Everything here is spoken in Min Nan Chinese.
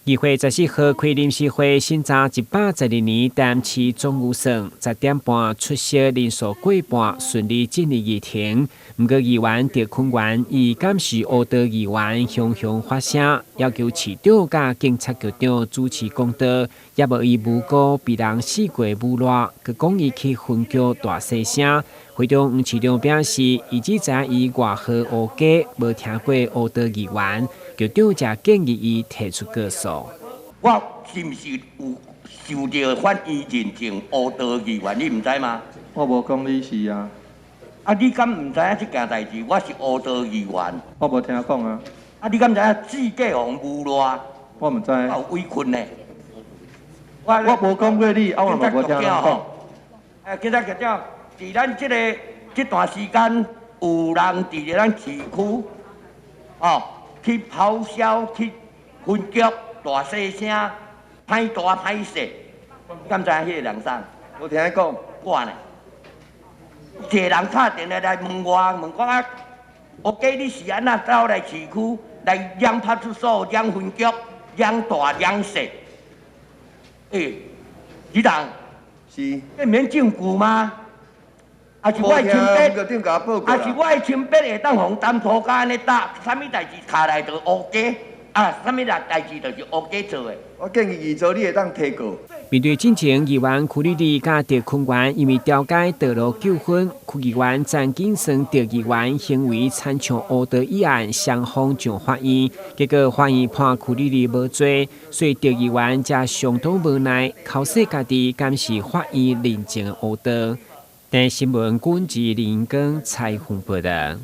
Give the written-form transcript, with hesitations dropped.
議會14號開臨時會審查112年台南市總預算，10點半出席人數過半，順利進入議程。毋過議員鄭坤元以敢是烏道議員雄雄發聲，要求市長佮警察局長主持公道，也無伊無辜被人四界侮辱，閣講伊去分局大細聲。會中黃市長表示，伊只知伊外號烏雞，無聽過烏道議員。局長才建議伊提出告訴。我是毋是有受著法院認證烏道議員？你毋知嗎？我無講你是啊。啊，你敢毋知影這件代誌？我是烏道議員。我無聽講啊。啊，你敢知影四界予人侮辱？我毋知。有委屈呢。我無講過你，啊，我嘛無聽人講。哎，警察局長，佇咱這个這段時間，有人佇咧咱市區，哦，去咆哮，去分局大細聲，歹大歹勢，敢知影彼个人啥？無聽伊講。我呢？一个人敲電話來問我，問講啊，烏雞你是按怎走來市區來惹派出所、惹分局、惹大惹細？欸，李董，是，這免證據嗎？啊是我的親筆，啊是我的親筆會當予擔塗跤按呢打，啥物代誌敲來就烏雞，啊，啥物代誌就是烏雞做的。我建議二做你會當提告。面對進前議員區里里佮鄭坤元因為調解道路糾紛，區議員陳景生鄭議員行為親像烏道議案，雙方上法院，結果法院判區里里無罪，所以鄭議員才相當無奈，口說家己敢是法院認證的烏道。台視新聞，軍事林根采訪報道。